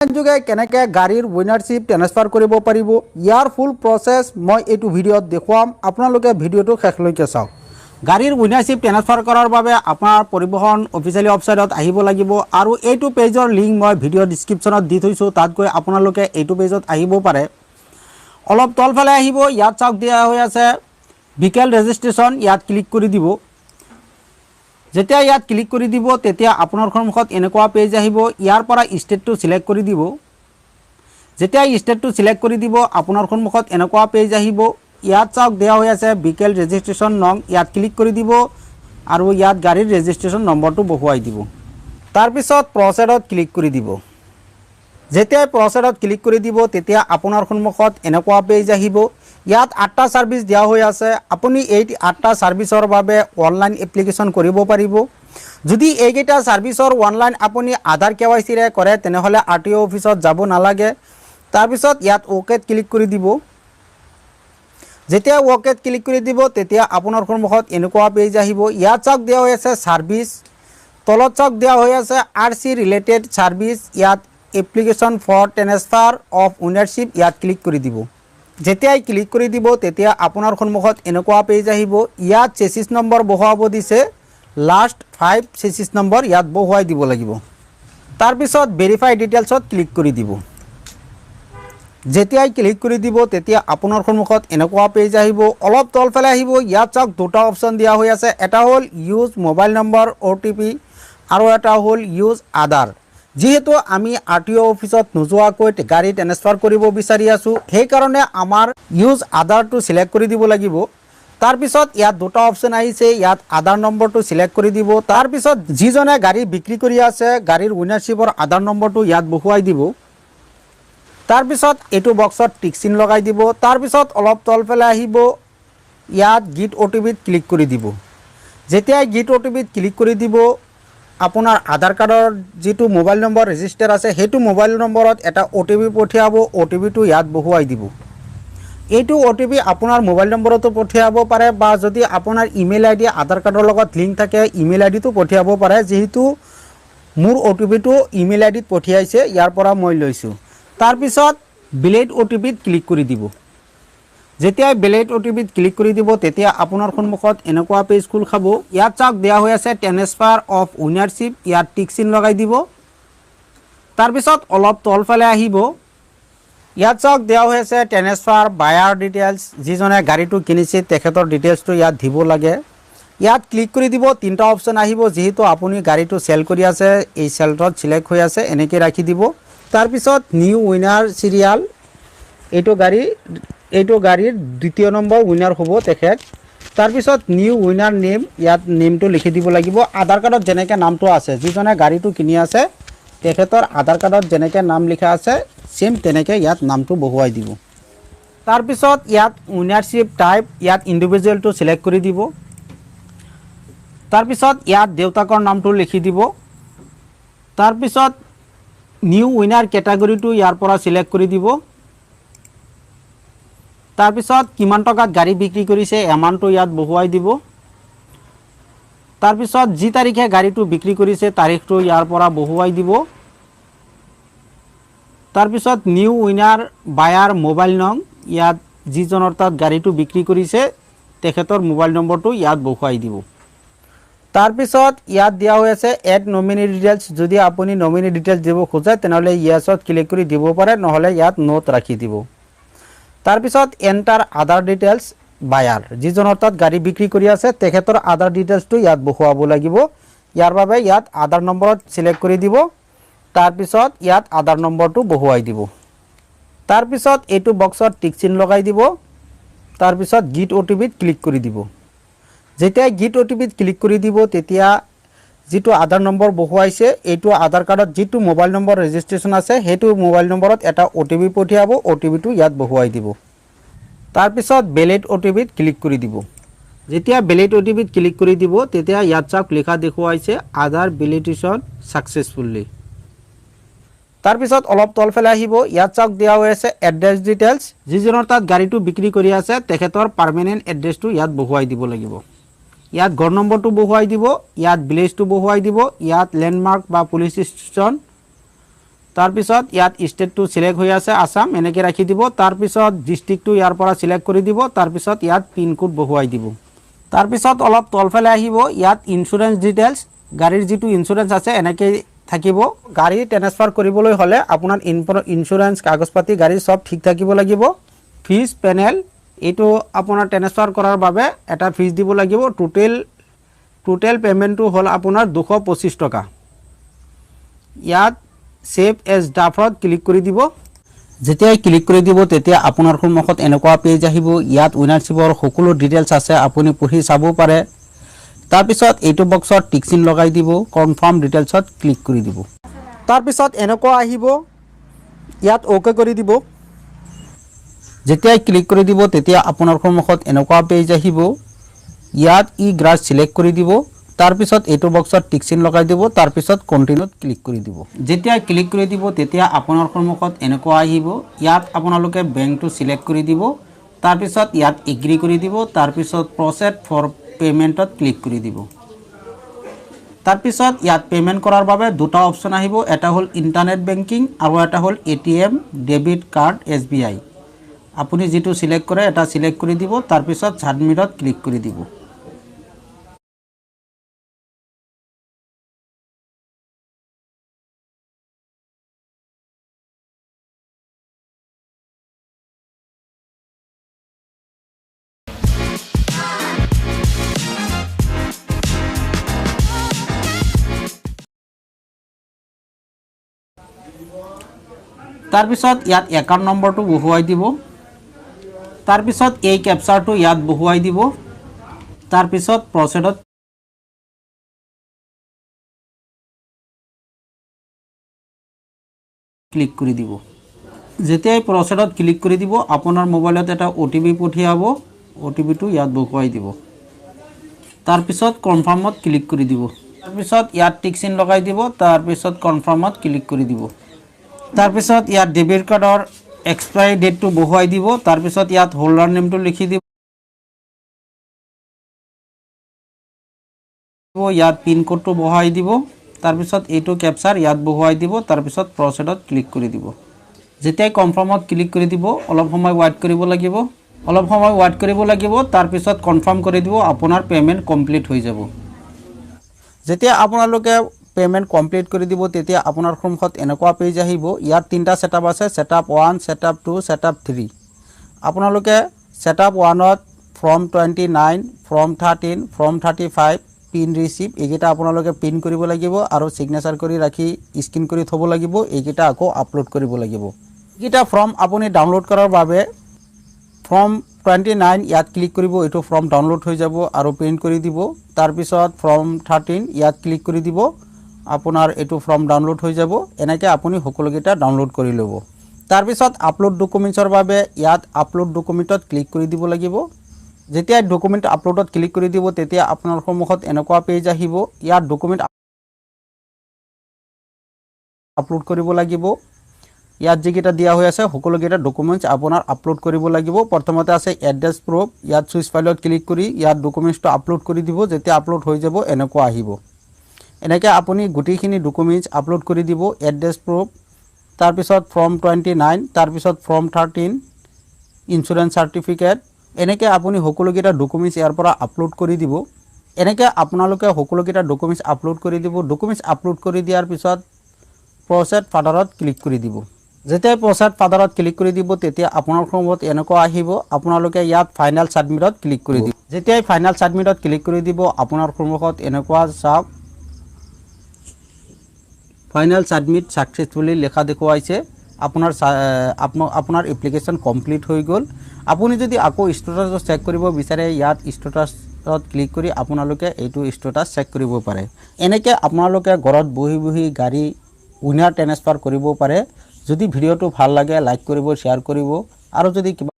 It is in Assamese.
যোগে কেনেকৈ গাড়ীৰ উইনাৰশ্বিপ ট্ৰেন্সফাৰ কৰিব পাৰিব, ইয়াৰ ফুল প্ৰচেছ মই এইটো ভিডিঅ'ত দেখুৱাম। আপোনালোকে ভিডিঅ'টো শেষলৈকে চাওক। গাড়ীৰ উইনাৰশ্বিপ ট্ৰেন্সফাৰ কৰাৰ বাবে আপোনাৰ পৰিবহণ অফিচিয়েলি ৱেবছাইটত আহিব লাগিব আৰু এইটো পেজৰ লিংক মই ভিডিঅ' ডিছক্ৰিপশ্যনত দি থৈছোঁ। তাত গৈ আপোনালোকে এইটো পেজত আহিব পাৰে। অলপ তলফালে আহিব। ইয়াত চাওক, দিয়া হৈ আছে ভেহিকেল ৰেজিষ্ট্ৰেশ্যন। ইয়াত ক্লিক কৰি দিব। যেতিয়া ইয়াত ক্লিক কৰি দিব, তেতিয়া আপোনাৰ সন্মুখত এনেকুৱা পেজ আহিব। ইয়াৰ পৰা ষ্টেটটো চিলেক্ট কৰি দিব। যেতিয়া ষ্টেটটো চিলেক্ট কৰি দিব, আপোনাৰ সন্মুখত এনেকুৱা পেজ আহিব। ইয়াত চাওক, দিয়া হৈ আছে ভেহিকেল ৰেজিষ্ট্ৰেশ্যন নং। ইয়াত ক্লিক কৰি দিব আৰু ইয়াত গাড়ীৰ ৰেজিষ্ট্ৰেশ্যন নম্বৰটো বহুৱাই দিব। তাৰপিছত প্ৰচেডত ক্লিক কৰি দিব। যেতিয়াই প্ৰচেডত ক্লিক কৰি দিব, তেতিয়া আপোনাৰ সন্মুখত এনেকুৱা পেজ আহিব। ইয়াত আঠটা ছাৰ্ভিচ দিয়া হৈ আছে। আপুনি এই আঠটা ছাৰ্ভিচৰ বাবে অনলাইন এপ্লিকেশ্যন কৰিব পাৰিব। যদি এইকেইটা ছাৰ্ভিচৰ অনলাইন আপুনি আধাৰ কেৱাইচিৰে কৰে, তেনেহ'লে আৰটিঅ' অফিচত যাব নালাগে। তাৰপিছত ইয়াত অ'কেত ক্লিক কৰি দিব। যেতিয়া অ'কেত ক্লিক কৰি দিব, তেতিয়া আপোনাৰ সন্মুখত এনেকুৱা পেজ আহিব। ইয়াত চাওক, দিয়া হৈ আছে ছাৰ্ভিচ। তলত চাওক, দিয়া হৈ আছে আৰচি ৰিলেটেড ছাৰ্ভিচ। ইয়াত application for transfer of ownership, ইয়াত ক্লিক কৰি দিব। যেতিয়াই ক্লিক কৰি দিব, তেতিয়া আপোনাৰ সন্মুখত এনেকুৱা পেজ আহিব। ইয়াত চেচিছ নম্বৰ বহুৱাব দিছে। লাষ্ট ফাইভ চেচিছ নম্বৰ ইয়াত বহুৱাই দিব লাগিব। তাৰপিছত ভেৰিফাই ডিটেইলছত ক্লিক কৰি দিব। যেতিয়াই ক্লিক কৰি দিব, তেতিয়া আপোনাৰ সন্মুখত এনেকুৱা পেজ আহিব। অলপ তলফালে আহিব। ইয়াত চাওক, দুটা অপশ্যন দিয়া হৈ আছে। এটা হ'ল ইউজ মোবাইল নম্বৰ অ'টিপি আৰু এটা হ'ল ইউজ আধাৰ। যিহেতু আমি আৰটিঅ' অফিচত নোযোৱাকৈ গাড়ী ট্ৰেন্সফাৰ কৰিব বিচাৰি আছোঁ, সেইকাৰণে আমাৰ ইউজ আধাৰটো চিলেক্ট কৰি দিব লাগিব। তাৰপিছত ইয়াত দুটা অপশ্যন আহিছে। ইয়াত আধাৰ নম্বৰটো চিলেক্ট কৰি দিব। তাৰপিছত যিজনে গাড়ী বিক্ৰী কৰি আছে, গাড়ীৰ উইনাৰশ্বিপৰ আধাৰ নম্বৰটো ইয়াত বহুৱাই দিব। তাৰপিছত এইটো বক্সত টিক চিন লগাই দিব। তাৰপিছত অলপ তলফালে আহিব। ইয়াত গেট অ'টিপিত ক্লিক কৰি দিব। যেতিয়াই গেট অ'টিপিত ক্লিক কৰি দিব, আপোনাৰ আধাৰ কাৰ্ডৰ যিটো মোবাইল নম্বৰ ৰেজিষ্টাৰ আছে, সেইটো মোবাইল নম্বৰত এটা অ'টিপি পঠিয়াব। অ'টিপিটো ইয়াত বহুৱাই দিব। এইটো অ'টিপি আপোনাৰ মোবাইল নম্বৰতো পঠিয়াব পাৰে বা যদি আপোনাৰ ইমেইল আইডি আধাৰ কাৰ্ডৰ লগত লিংক থাকে, ইমেইল আইডিটো পঠিয়াব পাৰে। যিহেতু মোৰ অ'টিপিটো ইমেইল আইডিত পঠিয়াইছে, ইয়াৰ পৰা মই লৈছোঁ। তাৰপিছত ভেলিড অ'টিপিত ক্লিক কৰি দিব। যেতিয়াই ভেলিড অ'টিপিত ক্লিক কৰি দিব, তেতিয়া আপোনাৰ সন্মুখত এনেকুৱা পেজ খোল খাব। ইয়াত চাওক, দিয়া হৈ আছে ট্ৰেন্সফাৰ অফ উইনাৰশ্বিপ। ইয়াত টিক চিন লগাই দিব। তাৰপিছত অলপ তলফালে আহিব। ইয়াত চাওক, দিয়া হৈ আছে ট্ৰেন্সফাৰ বায়াৰ ডিটেইলছ। যিজনে গাড়ীটো কিনিছে, তেখেতৰ ডিটেইলছটো ইয়াত দিব লাগে। ইয়াত ক্লিক কৰি দিব। তিনিটা অপশ্যন আহিব। যিহেতু আপুনি গাড়ীটো চেল কৰি আছে, এই চেলত চিলেক্ট হৈ আছে, এনেকৈ ৰাখি দিব। তাৰপিছত নিউ উইনাৰ চিৰিয়াল, এইটো গাড়ীৰ দ্বিতীয় নম্বৰ উইনাৰ হ'ব তেখেত। তাৰপিছত নিউ উইনাৰ নেম, ইয়াত নেমটো লিখি দিব লাগিব। আধাৰ কাৰ্ডত যেনেকৈ নামটো আছে, যিজনে গাড়ীটো কিনি আছে, তেখেতৰ আধাৰ কাৰ্ডত যেনেকৈ নাম লিখা আছে, ছেম তেনেকৈ ইয়াত নামটো বহুৱাই দিব। তাৰপিছত ইয়াত উইনাৰশ্বিপ টাইপ, ইয়াত ইণ্ডিভিজুৱেলটো চিলেক্ট কৰি দিব। তাৰপিছত ইয়াত দেউতাকৰ নামটো লিখি দিব। তাৰপিছত নিউ উইনাৰ কেটাগৰীটো ইয়াৰ পৰা চিলেক্ট কৰি দিব। তাৰপিছত কিমান টকাত গাড়ী বিক্ৰী কৰিছে, এমাউণ্টটো ইয়াত বহুৱাই দিব। তাৰপিছত যি তাৰিখে গাড়ীটো বিক্ৰী কৰিছে, তাৰিখটো ইয়াৰ পৰা বহুৱাই দিব। তাৰপিছত নিউ উইনাৰ বায়াৰ মোবাইল নং, ইয়াত যিজনৰ তাত গাড়ীটো বিক্ৰী কৰিছে, তেখেতৰ মোবাইল নম্বৰটো ইয়াত বহুৱাই দিব। তাৰপিছত ইয়াত দিয়া হৈ আছে এড নমিনী ডিটেইলছ। যদি আপুনি নমিনী ডিটেইলছ দিব খোজে, তেনেহ'লে য়েছত ক্লিক কৰি দিব পাৰে, নহ'লে ইয়াত নোত ৰাখি দিব। তাৰপিছত এণ্টাৰ আধাৰ ডিটেইলছ বায়াৰ, যিজনৰ তাত গাড়ী বিক্ৰী কৰি আছে, তেখেতৰ আধাৰ ডিটেইলছটো ইয়াত বহুৱাব লাগিব। ইয়াৰ বাবে ইয়াত আধাৰ নম্বৰত চিলেক্ট কৰি দিব। তাৰপিছত ইয়াত আধাৰ নম্বৰটো বহুৱাই দিব। তাৰপিছত এইটো বক্সত টিক চিন লগাই দিব। তাৰপিছত গেট অ'টিপিত ক্লিক কৰি দিব। যেতিয়া গেট অ'টিপিত ক্লিক কৰি দিব, তেতিয়া যিটো আধাৰ নম্বৰ বহুৱাইছে, এইটো আধাৰ কাৰ্ডত যিটো মোবাইল নম্বৰ ৰেজিষ্ট্ৰেশ্যন আছে, সেইটো মোবাইল নম্বৰত এটা অ'টিপি পঠিয়াব। অ'টিপিটো ইয়াত বহুৱাই দিব। তাৰপিছত ভেলিড অ'টিপিত ক্লিক কৰি দিব। যেতিয়া ভেলিড অ'টিপিত ক্লিক কৰি দিব, তেতিয়া ইয়াত চাওক, লিখা দেখুৱাইছে আধাৰ ভেলিডেশ্যন ছাকচেছফুলি। তাৰপিছত অলপ তলফালে আহিব। ইয়াত চাওক, দিয়া হৈ আছে এড্ৰেছ ডিটেইলছ। যিজনৰ তাত গাড়ীটো বিক্ৰী কৰি আছে, তেখেতৰ পাৰ্মানেণ্ট এড্ৰেছটো ইয়াত বহুৱাই দিব লাগিব। ইয়াত ঘৰ নম্বৰটো বহুৱাই দিব, ইয়াত ভিলেজটো বহুৱাই দিব, ইয়াত লেণ্ডমাৰ্ক বা পুলিচ ষ্টেচন, তাৰপিছত তাৰপিছত ইয়াত ষ্টেটটো চিলেক্ট হৈ আছে আছাম, এনেকৈ ৰাখি দিব। তাৰপিছত ডিষ্ট্ৰিক্টটো ইয়াৰ পৰা চিলেক্ট কৰি দিব। তাৰপিছত ইয়াত পিনক'ড বহুৱাই দিব। তাৰপিছত অলপ তলফালে আহিব। ইয়াত ইঞ্চুৰেঞ্চ ডিটেইলছ, গাড়ীৰ যিটো ইঞ্চুৰেঞ্চ আছে এনেকৈ থাকিব। গাড়ী ট্ৰেন্সফাৰ কৰিবলৈ হ'লে আপোনাৰ ইঞ্চুৰেঞ্চ, কাগজ পাতি গাড়ীৰ চব ঠিক থাকিব লাগিব। ফিজ পেনেল, এইটো আপোনাৰ ট্ৰেন্সফাৰ কৰাৰ বাবে এটা ফিজ দিব লাগিব। টোটেল টোটেল পে'মেণ্টটো হ'ল আপোনাৰ 225 টকা। ইয়াত ছেভ এজ ড্ৰাফ্টত ক্লিক কৰি দিব। যেতিয়াই ক্লিক কৰি দিব, তেতিয়া আপোনাৰ সন্মুখত এনেকুৱা পেজ আহিব। ইয়াত উইনাৰশ্বিপৰ সকলো ডিটেইলছ আছে, আপুনি পঢ়ি চাব পাৰে। তাৰপিছত এইটো বক্সত টিক চিন লগাই দিব। কনফাৰ্ম ডিটেইলছত ক্লিক কৰি দিব। তাৰপিছত এনেকুৱা আহিব। ইয়াত অ'কে কৰি দিব। যেতিয়াই ক্লিক কৰি দিব, তেতিয়া আপোনাৰ সন্মুখত এনেকুৱা পেজ আহিব। ইয়াত ই গ্ৰাছ চিলেক্ট কৰি দিব। তাৰপিছত এইটো বক্সত টিক চিন লগাই দিব। তাৰপিছত কণ্টিনিউত ক্লিক কৰি দিব। যেতিয়া ক্লিক কৰি দিব, তেতিয়া আপোনাৰ সন্মুখত এনেকুৱা আহিব। ইয়াত আপোনালোকে বেংকটো চিলেক্ট কৰি দিব। তাৰপিছত ইয়াত এগ্ৰি কৰি দিব। তাৰপিছত প্ৰচেড ফৰ পে'মেণ্টত ক্লিক কৰি দিব। তাৰপিছত ইয়াত পে'মেণ্ট কৰাৰ বাবে দুটা অপশ্যন আহিব। এটা হ'ল ইণ্টাৰনেট বেংকিং আৰু এটা হ'ল এটিএম, ডেবিট কাৰ্ড, এছবিআই। আপুনি যিটো চিলেক্ট কৰে, এটা চিলেক্ট কৰি দিব। তাৰপিছত ছাবমিটত ক্লিক কৰি দিব। তাৰপিছত ইয়াত একাউণ্ট নম্বৰটো বহুৱাই দিব। তাৰপিছত এই কেপচাৰটো ইয়াত বহুৱাই দিব। তাৰপিছত প্ৰচেডত ক্লিক কৰি দিব। যেতিয়াই প্ৰচেডত ক্লিক কৰি দিব, আপোনাৰ মোবাইলত এটা অ'টিপি পঠিয়াব। অ'টিপিটো ইয়াত বহুৱাই দিব। তাৰপিছত কনফাৰ্মত ক্লিক কৰি দিব। তাৰপিছত ইয়াত টিক চিন লগাই দিব। তাৰপিছত কনফাৰ্মত ক্লিক কৰি দিব। তাৰপিছত ইয়াত ডেবিট কাৰ্ডৰ এক্সপায়াৰী ডেটটো বহুৱাই দিব। তাৰপিছত ইয়াত হোল্ডাৰ নেমটো লিখি দিব। ইয়াত পিন কোডটো বহাই দিব। তাৰপিছত এইটো কেপচাৰ ইয়াত বহুৱাই দিব। তাৰপিছত প্ৰচেডত ক্লিক কৰি দিব। যেতিয়াই কনফাৰ্মত ক্লিক কৰি দিব, অলপ সময় ৱেইট কৰিব লাগিব। অলপ সময় ৱেইট কৰিব লাগিব। তাৰপিছত কনফাৰ্ম কৰি দিব, আপোনাৰ পে'মেণ্ট কমপ্লিট হৈ যাব। যেতিয়া আপোনালোকে পে'মেণ্ট কমপ্লিট কৰি দিব, তেতিয়া আপোনাৰ সন্মুখত এনেকুৱা পেজ আহিব। ইয়াত তিনিটা ছেটআপ আছে, setup 1, setup 2, setup 3। আপোনালোকে setup 1ত form 29, form 13, form 35, print receipt, এইকেইটা আপোনালোকে প্ৰিণ্ট কৰিব লাগিব আৰু ছিগনেচাৰ কৰি ৰাখি স্কেন কৰি থ'ব লাগিব। এইকেইটা আকৌ আপলোড কৰিব লাগিব। এইকেইটা ফৰ্ম আপুনি ডাউনলোড কৰাৰ বাবে ফৰ্ম 29 ইয়াত ক্লিক কৰিব। এইটো ফৰ্ম ডাউনলোড হৈ যাব আৰু প্ৰিণ্ট কৰি দিব। তাৰপিছত ফৰ্ম 13 ইয়াত ক্লিক কৰি দিব, আপোনাৰ এইটো ফৰ্ম ডাউনলোড হৈ যাব। এনেকৈ আপুনি সকলোকেইটা ডাউনলোড কৰি ল'ব। তাৰপিছত আপলোড ডকুমেণ্টছৰ বাবে ইয়াত আপলোড ডকুমেণ্টত ক্লিক কৰি দিব লাগিব। যেতিয়া ডকুমেণ্ট আপলোডত ক্লিক কৰি দিব, তেতিয়া আপোনাৰ সন্মুখত এনেকুৱা পেজ আহিব। ইয়াত ডকুমেণ্ট আপলোড কৰিব লাগিব। ইয়াত যিকেইটা দিয়া হৈ আছে, সকলোকেইটা ডকুমেণ্টছ আপোনাৰ আপলোড কৰিব লাগিব। প্ৰথমতে আছে এড্ৰেছ প্ৰুফ। ইয়াত চুইচ ফাইলত ক্লিক কৰি ইয়াত ডকুমেণ্টছটো আপলোড কৰি দিব। যেতিয়া আপলোড হৈ যাব, এনেকুৱা আহিব। এনেকৈ আপুনি গোটেইখিনি ডকুমেণ্টছ আপলোড কৰি দিব। এড্ৰেছ প্ৰুফ, তাৰপিছত ফৰ্ম 29, তাৰপিছত ফৰ্ম 13, ইঞ্চুৰেঞ্চ চাৰ্টিফিকেট, এনেকৈ আপুনি সকলোকেইটা ডকুমেণ্টছ ইয়াৰ পৰা আপলোড কৰি দিব। এনেকৈ আপোনালোকে সকলোকেইটা ডকুমেণ্টছ আপলোড কৰি দিব। ডকুমেণ্টছ আপলোড কৰি দিয়াৰ পিছত প্ৰচেড ফাৰ্ডাৰত ক্লিক কৰি দিব। যেতিয়াই প্ৰচেড ফাৰ্ডাৰত ক্লিক কৰি দিব, তেতিয়া আপোনাৰ সন্মুখত এনেকুৱা আহিব। আপোনালোকে ইয়াত ফাইনেল ছাবমিটত ক্লিক কৰি দিব। যেতিয়াই ফাইনেল ছাবমিটত ক্লিক কৰি দিব, আপোনাৰ সন্মুখত এনেকুৱা চাওক, ফাইনেল ছাবমিট ছাকচেছফুলি লেখা দেখুৱাইছে। আপোনাৰ এপ্লিকেশ্যন কমপ্লিট হৈ গ'ল। আপুনি যদি আকৌ ষ্টেটাছ চেক কৰিব বিচাৰে, ইয়াত ষ্টেটাছত ক্লিক কৰি আপোনালোকে এইটো ষ্টেটাছ চেক কৰিব পাৰে। এনেকৈ আপোনালোকে ঘৰত বহি বহি গাড়ী উইনাৰ ট্ৰেন্সফাৰ কৰিব পাৰে। যদি ভিডিঅ'টো ভাল লাগে, লাইক কৰিব, শ্বেয়াৰ কৰিব আৰু যদি কিবা